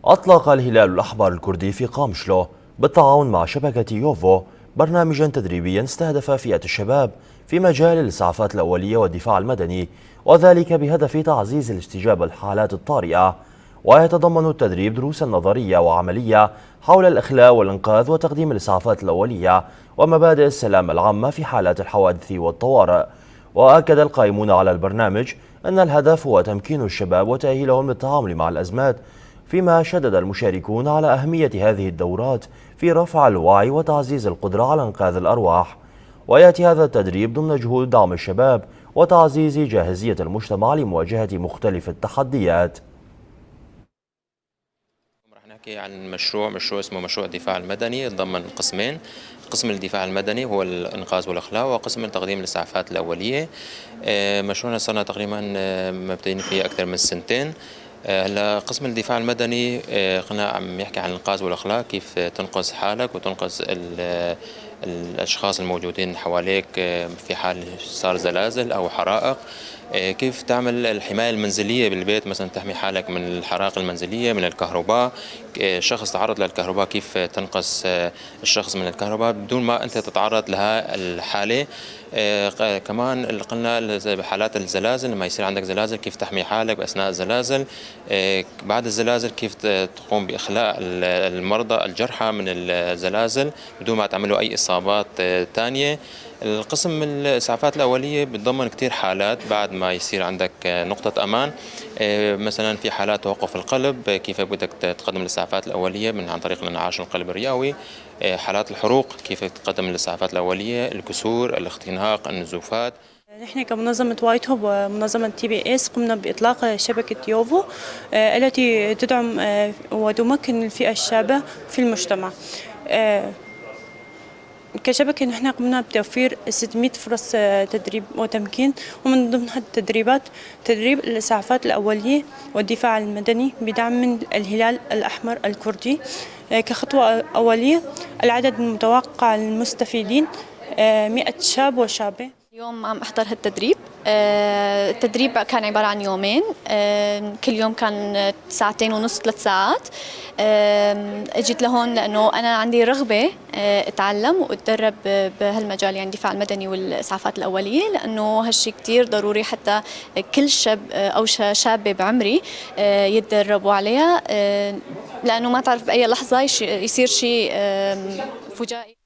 أطلق الهلال الأحمر الكردي في قامشلو بالتعاون مع شبكة يوفو برنامجا تدريبيا استهدف فئة الشباب في مجال الإسعافات الأولية والدفاع المدني، وذلك بهدف تعزيز الاستجابة للحالات الطارئة. ويتضمن التدريب دروسا نظرية وعملية حول الإخلاء والإنقاذ وتقديم الإسعافات الأولية ومبادئ السلامة العامة في حالات الحوادث والطوارئ. وأكد القائمون على البرنامج أن الهدف هو تمكين الشباب وتأهيلهم للتعامل مع الأزمات، فيما شدد المشاركون على أهمية هذه الدورات في رفع الوعي وتعزيز القدرة على إنقاذ الأرواح. ويأتي هذا التدريب ضمن جهود دعم الشباب وتعزيز جاهزية المجتمع لمواجهة مختلف التحديات. رح نحكي عن مشروع اسمه مشروع الدفاع المدني، يتضمن قسمين: قسم الدفاع المدني هو الإنقاذ والإخلاء، وقسم تقديم الإسعافات الأولية. مشروعنا صرنا تقريبا مبتدئين فيه أكثر من سنتين. هلا قسم الدفاع المدني قلنا عم يحكي عن الإنقاذ والإخلاء، كيف تنقذ حالك وتنقذ الأشخاص الموجودين حواليك في حال صار زلازل أو حرائق، كيف تعمل الحماية المنزلية بالبيت، مثلا تحمي حالك من الحرائق المنزلية، من الكهرباء، شخص تعرض للكهرباء كيف تنقذ الشخص من الكهرباء بدون ما أنت تتعرض لها الحالة. كمان قلنا بحالات الزلازل، لما يصير عندك زلازل كيف تحمي حالك بأثناء الزلازل، بعد الزلازل كيف تقوم بإخلاء المرضى الجرحى من الزلازل بدون ما تعملوا أي إصابات تانية. القسم الإسعافات الأولية بتضمن كتير حالات بعد ما يصير عندك نقطة أمان، مثلا في حالات توقف القلب كيف بدك تقدم الإسعافات الأولية من عن طريق الانعاش القلب الرئوي، حالات الحروق كيف تقدم الإسعافات الأولية، الكسور، الاختناق، النزوفات. نحن كمنظمة وايت هوب ومنظمة TBS قمنا بإطلاق شبكة يوفو التي تدعم وتمكن الفئة الشابة في المجتمع. كشبكة نحن قمنا بتوفير 600 فرص تدريب وتمكين، ومن ضمن التدريبات تدريب الإسعافات الأولية والدفاع المدني بدعم من الهلال الأحمر الكردي. كخطوة أولية العدد المتوقع للمستفيدين 100 شاب وشابة. اليوم عم أحضر هالتدريب. التدريب كان عبارة عن يومين، كل يوم كان 2.5 3 ساعات. اجيت لهون لأنه أنا عندي رغبة أتعلم وأتدرب بهالمجال، يعني الدفاع المدني والإسعافات الأولية، لأنه هالشي كتير ضروري حتى كل شاب أو شابة بعمري يتدربوا عليها، لأنه ما تعرف بأي لحظة يصير شيء فجائي.